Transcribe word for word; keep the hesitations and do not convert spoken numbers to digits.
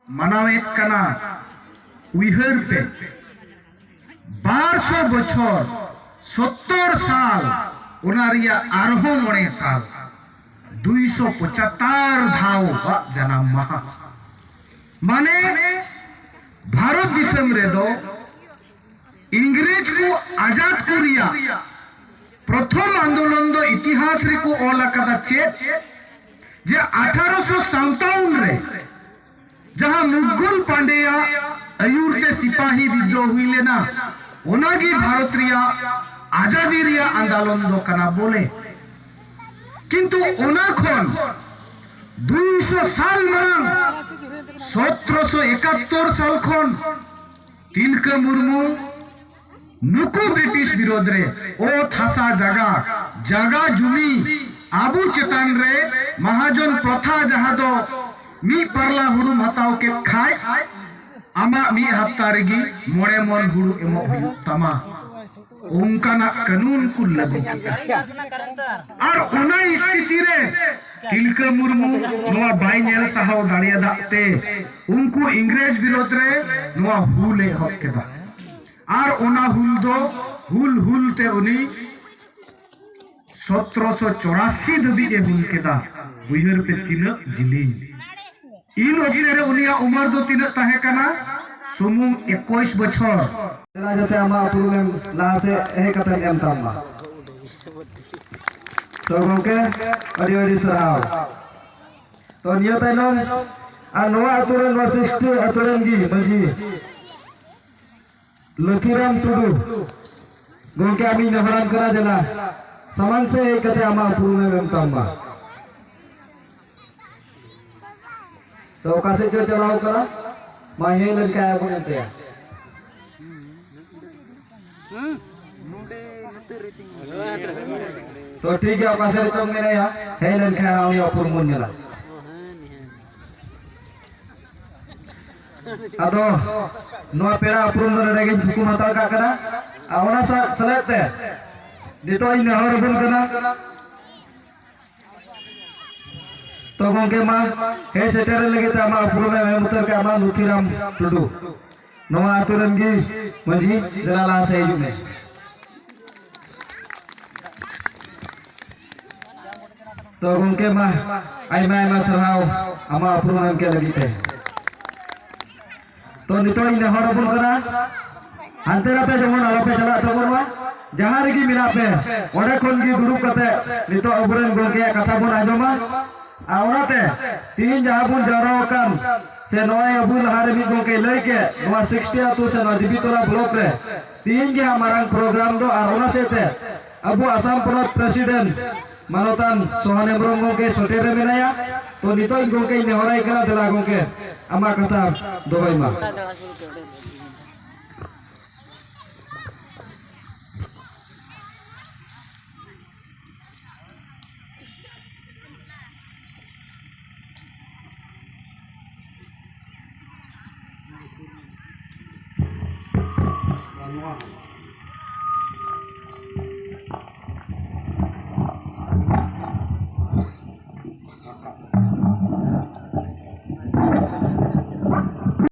ᱢᱟᱱᱟᱣᱮᱫ ᱠᱟᱱᱟ᱾ ᱩᱭᱦᱟᱹᱨ ᱯᱮ, ᱵᱟᱨ ᱥᱚ ᱵᱚᱪᱷᱚᱨ, ᱥᱚᱛᱛᱚᱨ ᱥᱟᱞ, ᱚᱱᱟ ᱨᱮᱭᱟᱜ ᱟᱨᱦᱚᱸ ᱢᱚᱬᱮ ᱥᱟᱞ, ᱫᱩᱭ ᱥᱚ ᱯᱚᱪᱟᱛᱛᱟᱨ ᱫᱷᱟᱣ ᱟᱜ ᱡᱟᱱᱟᱢ ᱢᱟᱦᱟ᱾ ᱢᱟᱱᱮ, ᱵᱷᱟᱨᱚᱛ ᱫᱤᱥᱚᱢ ᱨᱮᱫᱚ ᱤᱝᱨᱮᱡᱽ ᱠᱚ ᱟᱡᱟᱫ ᱠᱚ ᱨᱮᱭᱟᱜ ᱯᱨᱚᱛᱷᱚᱢ ᱟᱱᱫᱳᱞᱚᱱ ᱫᱚ ᱤᱛᱤᱦᱟᱥ ᱨᱮᱠᱚ ᱚᱞ ᱟᱠᱟᱫᱟ ᱪᱮᱫ? ᱡᱮ ᱟᱴᱷᱟᱨᱚᱥᱚ ᱥᱟᱛᱟᱣᱱ ᱨᱮ ᱡᱟᱦᱟᱸ ᱢᱩᱜᱷᱚᱞ ᱯᱟᱱᱰᱮᱭᱟᱜ ᱟᱹᱭᱩᱨ ᱛᱮ ᱥᱤᱯᱟᱦᱤ ᱵᱤᱫᱽᱨᱳᱦ ᱦᱩᱭ ᱞᱮᱱᱟ, ᱚᱱᱟᱜᱮ ᱵᱷᱟᱨᱚᱛ ᱨᱮᱭᱟᱜ ᱟᱡᱟᱫᱤ ᱨᱮᱭᱟᱜ ᱟᱱᱫᱳᱞᱚᱱ ᱫᱚ ᱠᱟᱱᱟ ᱵᱚᱞᱮ᱾ ᱠᱤᱱᱛᱩ ᱚᱱᱟ ᱠᱷᱚᱱ ᱫᱩᱭᱥᱚ ᱥᱟᱞ ᱢᱟᱲᱟᱝ, ᱥᱚᱛᱨᱚᱥᱚ ᱮᱠᱟᱛᱛᱳᱨ ᱥᱟᱞ ᱠᱷᱚᱱ ᱛᱤᱞᱠᱟᱹ ᱢᱩᱨᱢᱩ ᱱᱩᱠᱩ ᱵᱨᱤᱴᱤᱥ ᱵᱤᱨᱳᱫᱷ ᱨᱮ ᱚᱛ ᱦᱟᱥᱟ ᱡᱟᱜᱟ, ᱡᱟᱜᱟ ᱡᱩᱢᱤ, ᱟᱵᱚ ᱪᱮᱛᱟᱱ ᱨᱮ ᱢᱟᱦᱟᱡᱚᱱ ᱯᱨᱚᱛᱷᱟ, ᱡᱟᱦᱟᱸ ᱫᱚ ᱢᱤᱫ ᱯᱟᱨᱞᱟ ᱦᱩᱲᱩᱢ ᱦᱟᱛᱟᱣ ᱠᱮᱫ ᱠᱷᱟᱡ, ᱟᱢᱟᱜ ᱢᱤᱫ ᱦᱟᱯᱛᱟ ᱨᱮᱜᱮ ᱢᱚᱬᱮ ᱢᱚᱱ ᱦᱩᱲᱩ ᱮᱢᱚᱜ ᱦᱩᱭᱩᱜ ᱛᱟᱢᱟ, ᱚᱱᱠᱟᱱᱟᱜ ᱠᱟᱹᱱᱩᱱ ᱠᱚ ᱞᱟᱹᱜᱩ ᱠᱮᱫᱟ᱾ ᱟᱨ ᱚᱱᱟ ᱥᱛᱷᱤᱛᱤ ᱨᱮ ᱛᱤᱞᱠᱟᱹ ᱢᱩᱨᱢᱩ ᱱᱚᱣᱟ ᱵᱟᱭ ᱧᱮᱞ ᱥᱟᱦᱟᱣ ᱫᱟᱲᱮᱭᱟᱫᱟᱜ ᱛᱮ ᱩᱱᱠᱩ ᱤᱝᱨᱮᱡᱽ ᱵᱤᱨᱳᱫᱷ ᱨᱮ ᱱᱚᱣᱟ ᱦᱩᱞ ᱮ ᱮᱦᱚᱵ ᱠᱮᱫᱟ᱾ ᱟᱨ ᱚᱱᱟ ᱦᱩᱞ ᱫᱚ ᱦᱩᱞ ᱦᱩᱞ ᱛᱮ ᱩᱱᱤ ᱥᱚᱛᱨᱚᱥᱚ ᱪᱚᱨᱟᱥᱤ ᱫᱷᱟᱹᱵᱤᱡ ᱮ ᱦᱩᱞ ᱠᱮᱫᱟ᱾ ᱩᱭᱦᱟᱹᱨ ᱯᱮ ᱛᱤᱱᱟᱹᱜ ᱡᱤᱞᱤᱧ᱾ ᱤᱱ ᱚᱠᱛᱮ ᱨᱮ ᱩᱱᱤᱭᱟᱜ ᱩᱢᱟᱹᱨ ᱫᱚ ᱛᱤᱱᱟᱹᱜ ᱛᱟᱦᱮᱸ ᱠᱟᱱᱟ? ᱥᱩᱢᱩᱝ ᱮᱠᱩᱥ ᱵᱚᱪᱷᱚᱨ᱾ ᱫᱮᱞᱟ ᱡᱟᱛᱮ ᱟᱢᱟᱜ ᱩᱯᱨᱩᱢᱮᱢ ᱞᱟᱦᱟ ᱥᱮᱫ ᱦᱮᱡ ᱠᱟᱛᱮᱢ ᱮᱢ ᱛᱟᱢ ᱢᱟ᱾ ᱛᱚ ᱜᱚᱢᱠᱮ, ᱟᱹᱰᱤ ᱟᱹᱰᱤ ᱥᱟᱨᱦᱟᱣ᱾ ᱛᱚ ᱱᱤᱭᱟᱹ ᱛᱟᱭᱱᱚᱢ ᱟᱨ ᱱᱚᱣᱟ ᱟᱹᱛᱩ ᱨᱮᱱ, ᱱᱚᱣᱟ ᱥᱤᱥᱴᱤ ᱟᱹᱛᱩ ᱨᱮᱱ ᱜᱮ ᱢᱟᱹᱡᱷᱤ ᱞᱚᱠᱷᱤᱨᱟᱢ ᱴᱩᱰᱩ, ᱜᱚᱢᱠᱮ ᱟᱢᱤᱧ ᱱᱮᱦᱚᱨᱟᱢ ᱠᱟᱱᱟ, ᱫᱮᱞᱟ ᱥᱟᱢᱟᱝ ᱥᱮᱫ ᱦᱮᱡ ᱠᱟᱛᱮ ᱟᱢᱟᱜ ᱩᱯᱨᱩᱢᱮᱢ ᱮᱢ ᱛᱟᱢ ᱢᱟ᱾ ᱛᱚ ᱚᱠᱟ ᱥᱮᱫ ᱪᱚ ᱪᱟᱞᱟᱣ ᱠᱟᱱᱟ, ᱢᱟ ᱦᱮᱡ ᱞᱮᱱᱠᱷᱟᱱ ᱟᱵᱚ ᱮᱱᱛᱮ᱾ ᱛᱚ ᱴᱷᱤᱠ ᱜᱮᱭᱟ, ᱚᱠᱟ ᱥᱮᱫ ᱨᱮᱪᱚᱢ ᱢᱮᱱᱟᱭᱟ, ᱦᱮᱡ ᱞᱮᱱᱠᱷᱟᱱ ᱩᱱᱤ ᱩᱯᱨᱩᱢ ᱵᱚᱱ ᱧᱮᱞᱟ᱾ ᱟᱫᱚ ᱱᱚᱣᱟ ᱯᱮᱲᱟ ᱩᱯᱨᱩᱢ ᱫᱚ ᱱᱚᱰᱮ ᱜᱤᱧ ᱛᱷᱩᱠᱩᱢ ᱦᱟᱛᱟᱲ ᱠᱟᱜ ᱠᱟᱱᱟ᱾ ᱟᱨ ᱚᱱᱟ ᱥᱟᱶ ᱥᱮᱞᱮᱫ ᱛᱮ ᱱᱤᱛᱚᱜ ᱤᱧ ᱱᱮᱦᱚᱨ ᱟᱵᱚᱱ ᱠᱟᱱᱟ᱾ ᱛᱚ ᱜᱚᱝᱠᱮ, ᱢᱟ ᱦᱮᱡ ᱥᱮᱴᱮᱨ ᱞᱟᱹᱜᱤᱫ ᱛᱮ ᱟᱢᱟᱜ ᱩᱯᱨᱩᱢ ᱮᱢ ᱮᱢ ᱩᱛᱟᱹᱨ ᱠᱟᱜ ᱢᱟ, ᱞᱩᱛᱷᱤᱨᱟᱢ ᱴᱩᱰᱩ, ᱱᱚᱣᱟ ᱟᱹᱛᱩ ᱨᱮᱱ ᱜᱮ ᱢᱟᱹᱡᱷᱤ, ᱫᱮᱞᱟ ᱞᱟᱦᱟ ᱥᱮᱫ ᱦᱤᱡᱩᱜ ᱢᱮ᱾ ᱛᱚ ᱜᱚᱝᱠᱮ, ᱢᱟ ᱟᱭᱢᱟ ᱟᱭᱢᱟ ᱥᱟᱨᱦᱟᱣ ᱟᱢᱟᱜ ᱩᱯᱨᱩᱢ ᱮᱢ ᱠᱮᱫ ᱞᱟᱹᱜᱤᱫ ᱛᱮ᱾ ᱛᱚ ᱱᱤᱛᱚᱜ ᱤᱧ ᱱᱮᱦᱚᱨ ᱟᱵᱚᱱ ᱠᱟᱱᱟ, ᱦᱟᱱᱛᱮ ᱱᱟᱛᱮ ᱡᱮᱢᱚᱱ ᱟᱞᱚᱯᱮ ᱪᱟᱞᱟᱜ ᱛᱟᱵᱚᱱ ᱢᱟ, ᱡᱟᱦᱟᱸ ᱨᱮᱜᱮ ᱢᱮᱱᱟᱜ ᱯᱮ ᱚᱸᱰᱮ ᱠᱷᱚᱱ ᱜᱮ ᱫᱩᱲᱩᱵ ᱠᱟᱛᱮ ᱱᱤᱛᱚᱜ ᱟᱵᱚᱨᱮᱱ ᱜᱚᱝᱠᱮᱭᱟᱜ ᱠᱟᱛᱷᱟ ᱵᱚᱱ ᱟᱸᱡᱚᱢᱟ᱾ ᱟᱨ ᱚᱱᱟᱛᱮ ᱛᱤᱦᱤᱧ ᱡᱟᱦᱟᱸ ᱵᱚᱱ ᱡᱟᱣᱨᱟ ᱟᱠᱟᱱ, ᱥᱮ ᱱᱚᱜᱼᱚᱭ ᱟᱵᱚ ᱞᱟᱦᱟᱨᱮ ᱢᱤᱫ ᱜᱚᱝᱠᱮᱭ ᱞᱟᱹᱭ ᱠᱮᱫ, ᱱᱚᱣᱟ ᱥᱤᱠᱥᱴᱤ ᱟᱹᱛᱩ ᱥᱮ ᱱᱚᱣᱟ ᱫᱮᱵᱤᱛᱚᱞᱟ ᱵᱞᱚᱠ ᱨᱮ ᱛᱤᱦᱤᱧ ᱜᱮ ᱦᱟᱸᱜ ᱢᱟᱨᱟᱝ ᱯᱨᱳᱜᱨᱟᱢ ᱫᱚ, ᱟᱨ ᱚᱱᱟ ᱥᱮᱫ ᱛᱮ ᱟᱵᱚ ᱟᱥᱟᱢ ᱯᱚᱱᱚᱛ ᱯᱨᱮᱥᱤᱰᱮᱱᱴ ᱢᱟᱱᱚᱛᱟᱱ ᱥᱚᱦᱟᱱ ᱦᱮᱢᱵᱨᱚᱢ ᱜᱚᱝᱠᱮ ᱥᱮᱴᱮᱨ ᱨᱮ ᱢᱮᱱᱟᱭᱟ᱾ ᱛᱚ ᱱᱤᱛᱚᱜ ᱤᱧ ᱜᱚᱝᱠᱮᱧ ᱱᱮᱦᱚᱨᱟᱭ ᱠᱟᱱᱟ, ᱫᱮᱞᱟ ᱜᱚᱝᱠᱮ ᱟᱢᱟᱜ ᱠᱟᱛᱷᱟ ᱫᱚᱦᱚᱭ ᱢᱟ᱾